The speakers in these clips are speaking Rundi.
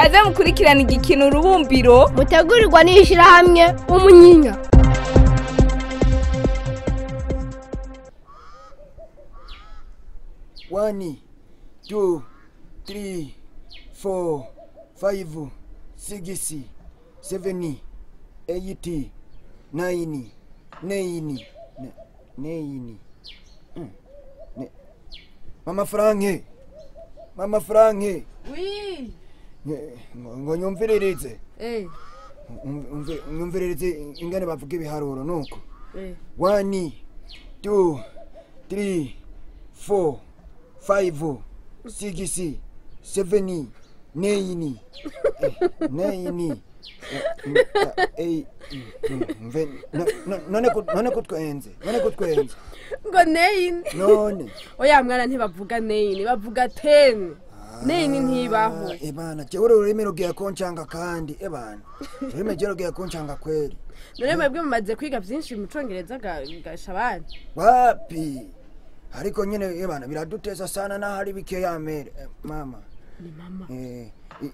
Kaze mukurikirana igikino Urubumbiro mutegurirwa n'ishirahamwe Umunyinya. One, two, three, four, five, six, seven, eight, nine, nine, nine. Mama Frank, Mama Frank. Oui. Ngo nyumviririze. Nyumviririze ingene bavuga ibiharuro nuko. 1 2 3 4 5 6 7 9 9 8. None kutwenze. None kutwenze. Ngo 9. None. Oya mwana ntibavuga 9, bavuga 10. 9 ntibaho. Ebana, je uri ururimi rugiye kuncanga kandi ebana. Ururimi je rugiye kuncanga kweri. None mwebwe mumaze kwiga byinshi mu Congereza gashabana. Wapi? Ariko nyene ebana biraduteza sana na hari bikeya mere mama. Ni mama.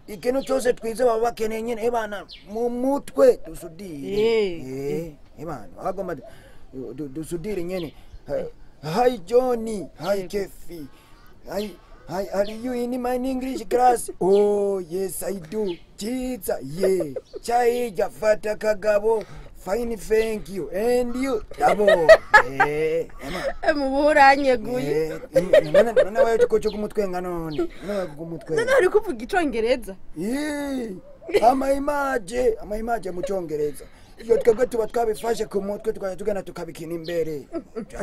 Ikintu cyose twize baba bakeneye nyene ebana mu mutwe dusudire. Ebana bagomba dusudire nyene. Hi Johnny, hi Kefi. Hi hi, are you in my English class? Oh yes I do. Chiza yeah. Chai jafata kagabo. Fine, thank you. And you? Dabo. Muburanyeguye. None wewe tukocho kumutwenga none. None kumutwenga. None uri kuvuga Icongereza? Ama image mu Congereza. Iyo twebwe tuba twabifashe ku mutwe tukajya tugana tukabikina imbere.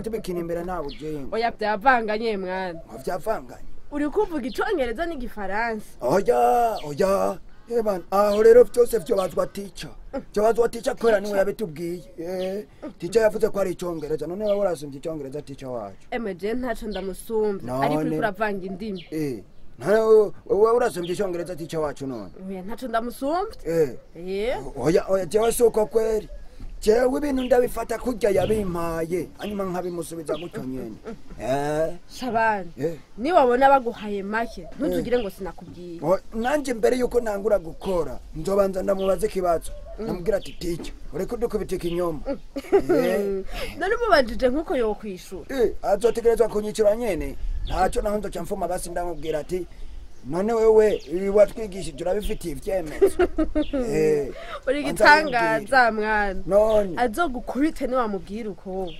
Tubikina imbere nta bujenga. Oya byavanganye mwana. Byavanganye. Uri kuvuga Icongereza n'igifaransa. Oya, oya. Ebana, aho rero byose vyobazwa teacher. Vyobazwa teacher kwera niwe yabitubwiye. Teacher yavuze ko ari Icongereza. None wowe urasumvye Icongereza teacher wacu. Emeje ntaco ndamusumva. Ariko uriko uravanga indimi. None wowe urasumvye Icongereza teacher wacu none. Oya ntaco ndamusumva. Oya, oya jewe suko kweri. Jewe ibintu ndabifata kurya yabimpaye. Hanyuma nkabimusubiza gutyo nyene. Shabani. Ni wabona baguhaye make ntutugire ngo sinakubwiye. Nanje mbere yuko ntangura gukora nzobanza ndamubaze kibazo. Namubwira ati teacher ureko dukubita inyoma. None mubajije nkuko yokwishura. Azotegerezwa kunyicira nyene. Ntaco naho nzoca mfuma basi ndamubwira ati none wewe ibi watwigishije urabifitiye ivyemezo. Uri gitangaza mwana. None azogukubite ni wamubwira uko.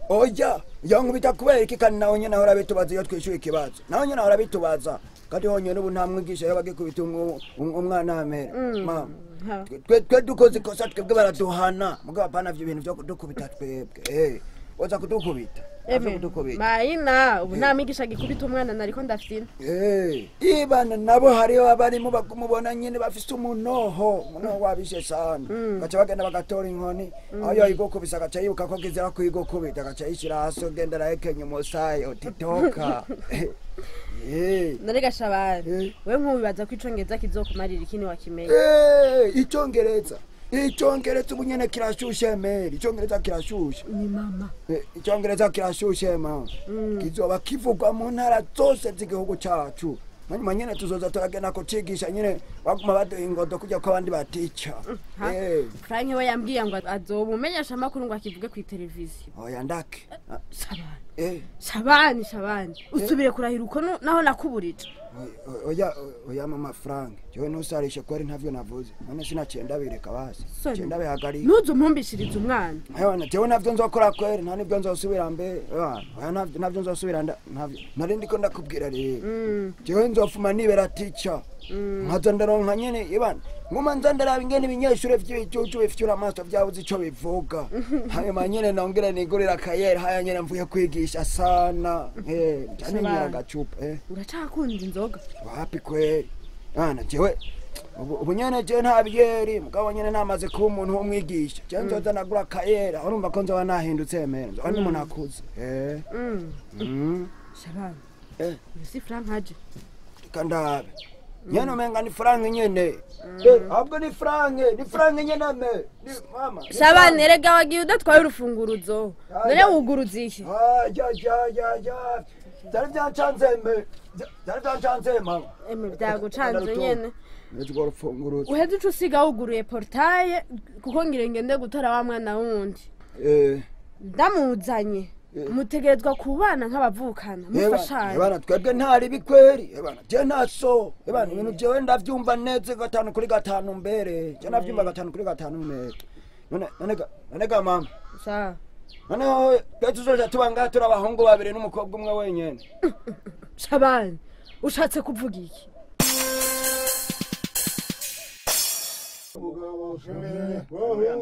Oya, yankubita kubera iki kandi nawe nyene ahora bitubaza iyo twishuye ikibazo. Nawe nyene ahora bitubaza. Kandi honyene ubu nta mwigisha yoba agikubita umwana amera. Mama. Twe dukoze ikosa twebwe baraduhana. Mugabo apana ivyo bintu vyo kudukubita twebwe. Oza kudukubita. Mayina ubu nta mwigisha gikubita umwana nariko ndafyina. Ibana nabo hariho abarimu bakumubona nyene bafise umunoho wabishe sana. Gaca bagenda bagatora inkoni aho yayigukubisa agaca yibuka ko kizira kuyigukubita agaca yishira hasi ugenda arahekenya umusayo titoka. None gashabana we nkubibaza ko Icongereza kizokumarira ikini wakimenye. Icongereza Icongereza ubu nyene kirashushe meri. Icongereza kirashushe. Ni mama. Icongereza kirashushe mama. Kizoba kivugwa mu ntara zose z'igihugu cacu. Hanyuma nyene tuzoza turagenda kucigisha nyene baguma baduha ingodo kujya ko abandi batica. Frank we yambwiye ngo azobumenyesha amakuru ngo akivuge ku televiziyo. Oya ndake. Shabani. Shabani, Shabani. Usubire kurahira uko naho nakuburije. Oya, oya mama Frank. Jewe ntusarishe ko ari ntavyo navuze. None sinaciye ndabireka basi. Ciye ndabihagarika. Nuzo mpumbishiriza umwana. Ewana, jewe navyo nzokora kweri, nta nibyo nzosubira mbe. Oya navyo nzosubira ntavyo. Nari ndiko ndakubwira rero. Jewe nzofuma nibera teacher. Nkaza ndaronka nyene ibana. Nguma nza ndaraba ingene ibinyeshure vy'ibicucu bifyura amaso vyabuze ico bivuga. Hanyuma nyene nongere nigurira kayeri haya nyene mvuye kwigisha sana. Njane agacupa. Uracakunda inzoga? Wapi kweri? Ana jewe ubu nyene je nta byeri mugabo nyene namaze kuba umuntu w'umwigisha. Je nzoza nagura kayeri urumva ko nzoba nahindutse mere. Nzoba ndi umuntu akuze. Shabani. Si Frank aje. Kandabe. Nyene umenga ni Frank nyene. Ahubwo ni Frank, ni Frank nyene me. Ni mama. Shabani erega wagiye udatwaye urufunguruzo. None wuguruza iki? Ya. Byari byancanze mbe. Byari byancanze mama. Emwe byagucanze nyene. Nje gufungura. Uheze uca usiga wuguruye portaye kuko ngire ngende gutora wa mwana wundi. Ndamuzanye. Mutegerezwa kubana nk'abavukana mufashanye. Ebana twebwe ntari bikweri. Ebana je ntaso. Ebana ibintu jewe ndavyumva neza 5 kuri 5 mbere. Je navyumva 5 kuri 5 mbere. None ga mama. Sa. None tuzoja tubanga turabahungu babiri n'umukobwa umwe wenyene. Shabani, ushatse kuvuga iki?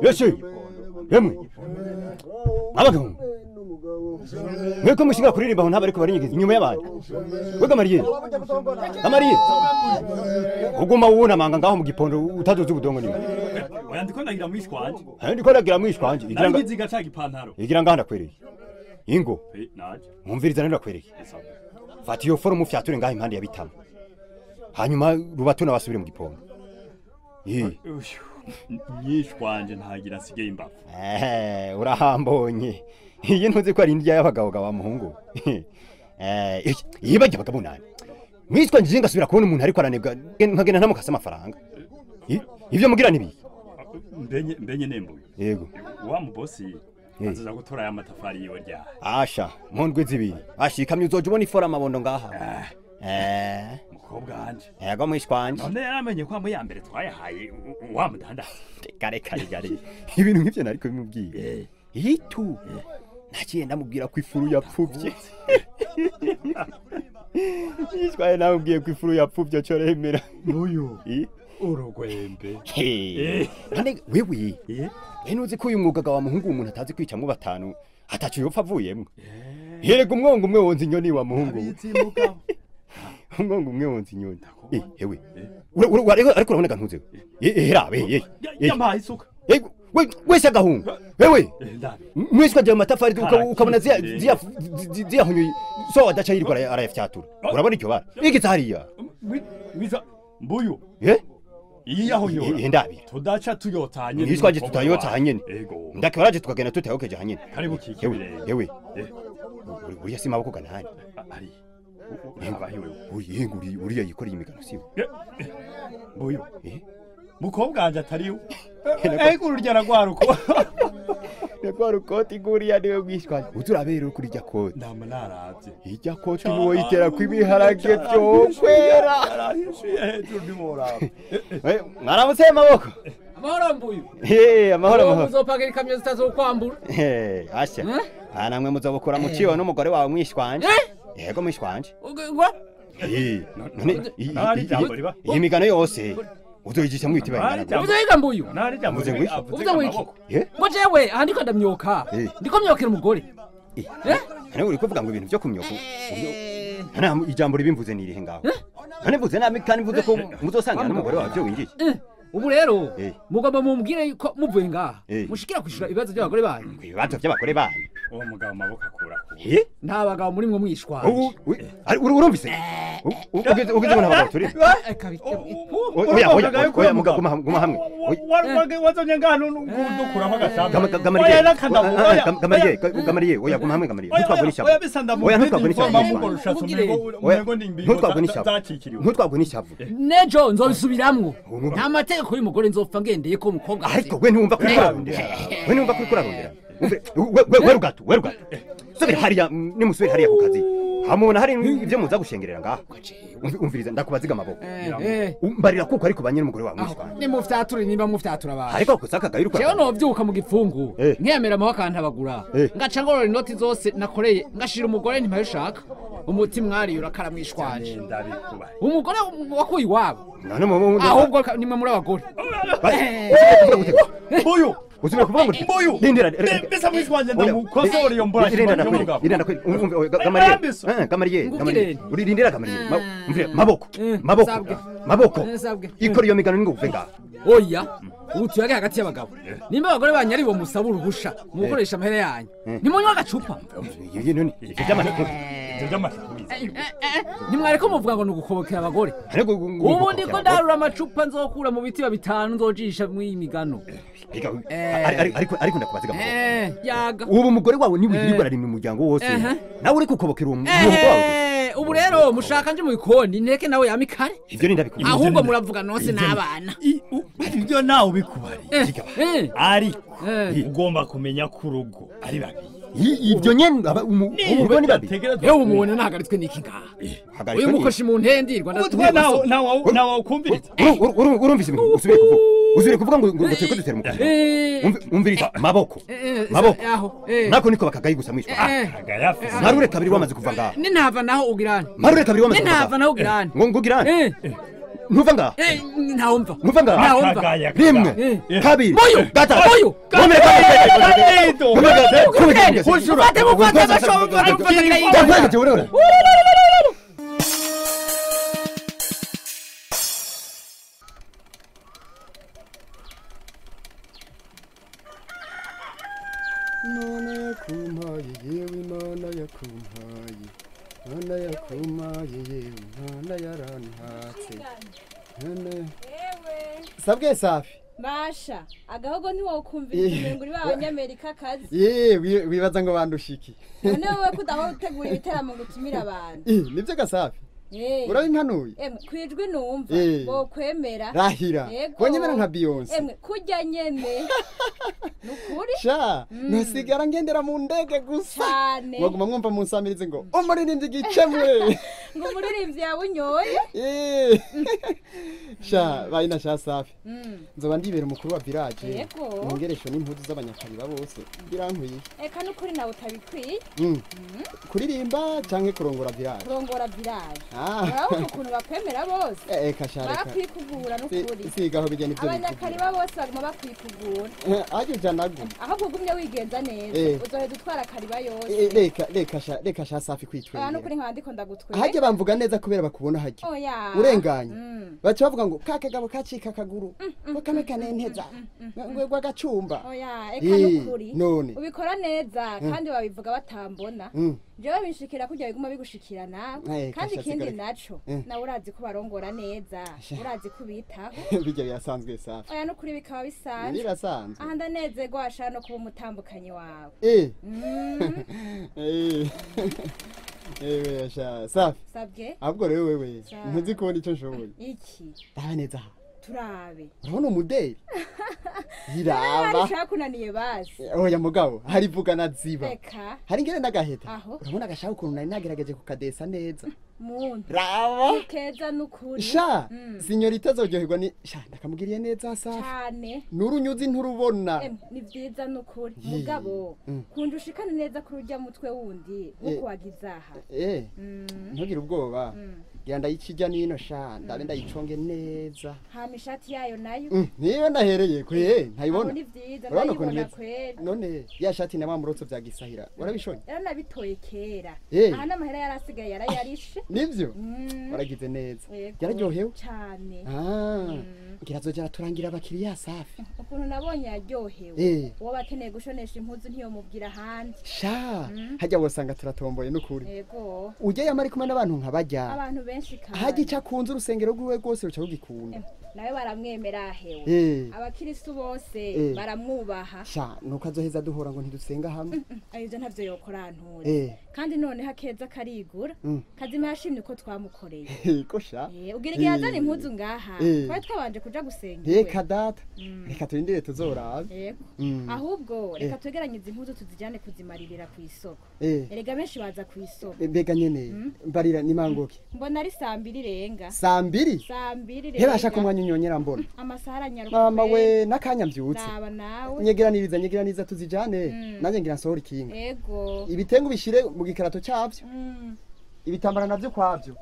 Yesu. Yemwe. Abagabo. Mweko mushinga kuririmba aho ntabari ko barinyigiza inyuma y'abantu. We Gamariye. Gamariye. Uguma wunamanga ngaho mu gipondo utazoza ubudongo nimwe. Oya ndiko ndagira mwishwanje. Ayo ndiko ndagira mwishwanje. Igira ngiziga ca gipantaro. Igira ngaho ndakwereye. Ingo. Naje. Mwumviriza ndakwereye. Fata iyo forumu fyature ngaho impande ya bitama. Hanyuma rubatuna basubire mu gipondo. Nyishwanje ntagira nsigaye imbavu. Urahambonye. Iyi ntuzi ko ari indya y'abagabo wa muhungu. Yibajya abagabo nani. Mwitwa nje ngasubira kubona umuntu ariko aranebwa nkagenda ntamukase amafaranga. Ivyo mugira nibi. Mbenye nembuye. Yego. Wa mubosi azaza gutora ya matafari yiwe rya. Asha, mu ndwi zibiri. Ashikamye uzoje ubona ifora amabondo ngaha. Mukobwa wanje. Yego mwishwanje. None yaramenye ko amwe ya mbere twayahaye wa mudanda. Kare kare kare. Ibintu nk'ivyo nariko bimubwiye. Itu. Naciye ndamubwira ko ifuru yapfuvye. Yishwaye namubwiye ko ifuru yapfuvye cyo remera. N'uyu. Urugwembe. None wewe. Ntuzi ko uyu mwuga wa muhungu umuntu atazi kwicamwo batanu atacu yopfa avuyemwo. Yerega umwongo umwe wonze inyoni wa muhungu. Umwongo umwe wonze inyoni. Hewe. Ariko urabona ntuze. Herabe. Yampaye isuka. Wese agahunga. Wewe. Mwishwa je matafari ukabona ziyahonyuye so adaca yirirwa arayafyatura. Urabona icyo bara. Igitse hariya. Mwiza mbuyu. Iyi yahonyora. Ndabi. Tudaca tuyotanye. Mwishwa je tutayotanye. Ego. Ndakabaraje tukagenda tutayokeje hanyene. Karibu kiki. Hewe. Uriya si maboko ganani. Ari. Urabahiwe. Uyi uriya yikoreye imigano siwe. Mbuyu. Mukobwa wanje atariwe. Ego urya ragwaruko. Ragwarukoti guriya niwe mwishwa. Uturabere kuri rya koti. Ndama naravye. Irya koti niwo yitera kwibiharage byo kwera. Arahishiye hejuru ndimoraba. Mwaramutse maboko. Amahoro mbuyu. Amahoro amahoro. Uzopakira ikamyo zitazokwambura. Asha. Namwe muzobukura mu ciwe n'umugore wawe mwishwanje. Yego mwishwanje. Ngo? None iyi migano yose uzoyigisha mwiti bayingana. Uzoyiga mbuyu. Uvuze ngo iki? Ngo jewe aha ndiko ndamyoka. Ndiko myokera umugore. None uri kuvuga ngo ibintu byo kumyoka. None ijambo ribimvuze ni irihe ngaho? None mvuze nabi kandi mvuze ko muzosangira n'umugore wawe byo winjiye. Ubu rero mugomba mumbwire ko muvuye ngaha mushikira kwishura ibibazo by'abagore banyu. Ibibazo by'abagore banyu. Uwo mugabo maboko akura ku. Nta bagabo muri mwe mwishwa. Urumvise? Ugize ngo ntabagabo turi. Oya oya mugabo guma hamwe. Wazonye ngano ndukuraho agashamba. Gamariye Gamariye oya guma hamwe Gamariye. Ntitwagwe n'ishavu. Oya ntitwagwe n'ishavu. Ntitwagwe n'ishavu. Ntitwagwe n'ishavu. Nejo nzobisubiramwo. Nta mategeko y'umugore nzopfa ngendeye ko umukobwa. Ariko we ntiwumva kuri kurarondera. We ntiwumva kuri kurarondera. We rugato we rugato. Subira hariya nimusubire hariya ku kazi. Hamubona hari ibyo muza gushengerera ngaha. Umviriza ndakubaziga amaboko. Mbarira kuko ariko banye n'umugore wawe mwishwa. Ni mufyature nimba mufyatura abantu. Ariko kusaka gayiruka. Jewe novyuka mu gipfungu. Nkiyamera amaboko akantabagura. Ngaca ngorora inoti zose nakoreye ngashira umugore ntimpaye ushaka. Umuti mwari urakara mwishwanje. Umugore wakuye iwabo. Ahubwo nimwe muri abagore. Mbuyu. Uzubira kuvuga ngo mbuyu. Ndindira. Mbese mwishwanje ndamukosora iyo mbura. Irenda kweli. Gamariye. Gamariye. Gamariye. Uririndira Gamariye. Umvire maboko. Maboko. Maboko. Ikora iyo migano ningo kuve ngaha. Oya. Ubu tuyage hagati y'abagabo. Nimba abagore banyu ari bo musaba uruhusha mu gukoresha amahera yanyu. Nimunywa agacupa. None ivyo by'amategeko. Nimwareko muvuga ngo nugukobokera abagore. Ubu ndiko ndarura amacupa nzokura mu biti bitanu nzojisha mw'iyi migano. Ariko ndakubaziga amaboko. Yaga. Ubu umugore wawe niwe yirirwa ararima umuryango wose. Nawe uri kukobokera uwo muhogo wawe. Ubu rero mushaka nje mu bikoni nteke nawe yamikare. Ivyo ni ndabikubwiye. Ahubwo muravuga nose n'abana. Ivyo nawe ubikubariye. Ariko ugomba kumenya ko urugo ari babiri. Ivyo nyene urugo ni babiri. Yewe umubona nahagaritswe n'iki ngaha. Uyu mukoshi mu ntendirwa nawe ukumviriza. Urumvise usubire kuvuga. Usubire kuvuga ngo turiko dutera umukoshi. Umviriza maboko. Maboko. Nako niko bakagayi gusa mwishwa. Marure kabiri wamaze kuva ngaha. Ninava naho ugirane. Marure kabiri wamaze kuva. Ninava naho ugirane. Ngo ngugirane. Ntuva ngaha. Ntawumva. Ntuva ngaha. Ntawumva. Rimwe. Kabiri. Gatatu. Moyo. Imana yakumpaye yewe Imana yakumpaye Imana yakumpaye yewe Imana yarantatse. Sabwe safi. Basha agahogo ntiwokumvira umengo uri b'abanyamerika kazi. Wibaza ngo bandushiki. None wowe kudahora utegura ibiteramo ngo utumire abantu. Nivyo gasafi. Urabimpanuye? Kwijwi numva bo kwemera. Rahira. Bonyemera nka Beyonce. Kurya nyene. Nukuri? Sha, nasigara ngendera mu ndege gusa. Waguma mwumva mu nsamirize ngo umuririmbyi gicemwe. Ngo umuririmbyi yabunyoye. Sha, bayina sha safi. Nzoba ndibera umukuru wa village. Nongeresho n'impuzu z'abanyakariba bose. Birankwiye. Eka nukuri nawe utabikwiye. Kuririmba canke kurongora village? Kurongora village. Urabona ukuntu bakwemera bose. Eka sha reka. Barakwikugura nukuri. Sigaho bigenda ivyo. Abanyakariba bose baguma bakwikugura. Aje janago. Ahubwo ugumye wigenza neza. Uzoheza utwara kariba yose. Reka sha safi kwitwengera. Oya nukuri nkaba ndiko ndagutwera. Hajye bamvuga neza kubera bakubona hajye. Oya. Urenganye. Baca bavuga ngo kakagabo kacika akaguru. Ngo kamwe kanenteza. Ngo gwa gacumba. Oya, eka nukuri. Ubikora neza kandi babivuga batambona. Jewe binshikira kujya biguma bigushikira nawe. Kandi ikindi naco nawe urazi ko barongora neza, urazi ko bitaho. Bijya birasanzwe safi. Oya nukuri bikaba bisanzwe. Birasanzwe. Aha ndanezerwa ashaka no kuba umutambukanyi wawe. Sha safi. Sabwe. Ahubwo rero wewe ntuzi kubona icyo nshoboye. Iki? Raba neza aha. Turabe. Urabona umudeli? Iraba. Arashaka kunaniye basi. Oya mugabo, harivuga na ziba. Reka. Hari ngene nagaheta. Urabona agashaka ukuntu nari nagerageje kukadesa neza. Muntu. Raba. Keza nukuri. Sha, signorita azoryoherwa ni sha ndakamugiriye neza safi. Cyane. Nurunyuzi nturubona. Ni vyiza nukuri. Mugabo, kunda ushikane neza kuri urya mutwe wundi nkuko wagizaha. Ntugire ubwoba. Ngira ndayikijya nino sha, ndabe ndayiconge neza. Hama ishati yayo nayo. Niyo nahereye kwe, ntayibona. Ni vyiza ndayibona kweri. None ya shati na mamurotso vya gisahira. Warabishonye? Yaranabitoye kera. Aha n'amahera yarasigaye yarayarishe. Nivyo? Waragize neza. Yararyohewe? Cyane. Ngira azoja araturangira abakiriya safi. Ukuntu nabonye yaryohewe. Uwo bakeneye gushonesha impuzu ntiyomubwira ahandi. Sha, hajya wosanga turatomboye n'ukuri. Yego. Ujye yamari kumwe n'abantu nkabajya. Abantu benshi kandi. Hajya ica kunze urusengero rwiwe rwose ruca rugikunda. Nawe baramwemera ahewe. Abakirisu bose baramwubaha. Sha, nuko azoheza duhora ngo ntidusenga hamwe. Ivyo ntavyo yokora nture. Kandi none hakeza karigura. Kazima yashimye uko twamukoreye. Ko sha. Ugira igihe azana impuzu ngaha. Twari twabanje kuja gusenga. Reka data. Reka turindire tuzorabe. Yego. Ahubwo reka twegeranyize impuzu tuzijane kuzimaririra ku isoko. Erega benshi baza ku isoko. Mbega nyene mbarira ni mangoke. Mbona ari saa mbiri renga. Saa mbiri? Saa mbiri renga. Hebasha kumwanya unyonyera mbona. Amasaha aranyaruka. Mama we nakanya mbyutse. Raba nawe. Nyegeraniriza tuzijane. Nanjye ngira nsohora ikinga. Yego. Ibitengu bishire mu gikarato cyavyo. Ibitambara navyo kwavyo.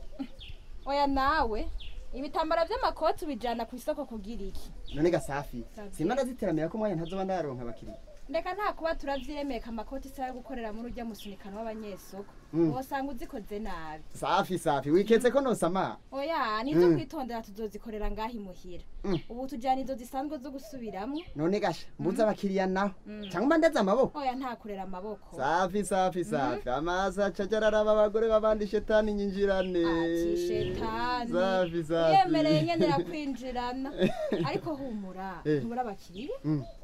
Oya nawe. Ibitambara by'amakoti ubijana ku isoko kugira iki? None gasafi. Simba ndaziteramira ko mwanya ntazoba ndaronka abakiriya. Ndeka nta kuba turavyiremeka amakoti sayo gukorera muri urya musunikano w'abanyesoko. Wosanga uzikoze nabi. Safi wiketse ko nosama. Oya, nizo kwitondera tuzozikorera ngahi muhira. Ubu tujana izo zisanzwe zo gusubiramwo. None gasha, mbuza abakiriya naho. Cyangwa ndaza amaboko. Oya nta kurera amaboko. Safi. Amazi acajararaba abagore babandi shetani nyinjirane. Ati shetani. Safi. Yemereye nyenera kwinjirana. Ariko humura, ntubura abakiriya.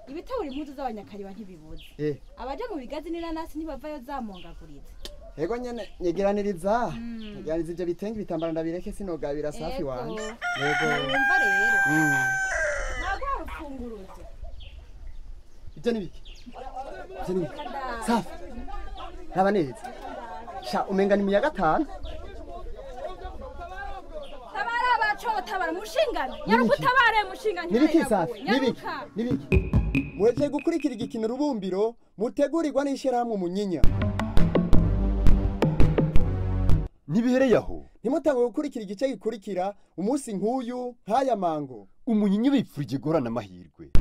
Ibitabura impuzu z'abanyakariba ntibibuze. Abaje mu bigazi n'inanasi ntibavayo zamongaguritse. Yego nyene nyegeraniriza. Nyegeraniriza ibyo bitenge bitambara ndabireke sinogabira Safi wanje. Yego. Numva rero. Ntabwo urufunguruzo. Ibyo nibiki? Ibyo nibiki? Safi. Raba neza. Sha umenga ni mu ya gatanu. Tabara abaco tabara mushingana. Nyarukutabare mushingana. Nibiki Safi? Nibiki? Nibiki? Mweje gukurikira igikino Rubumbiro mutegurirwa n'ishirahamwe Umunyinya. Nibihereye aho. Ntimutangwe gukurikira igice gikurikira umunsi nk'uyu nk'aya mango. Umunyinya bipfurije guhorana amahirwe.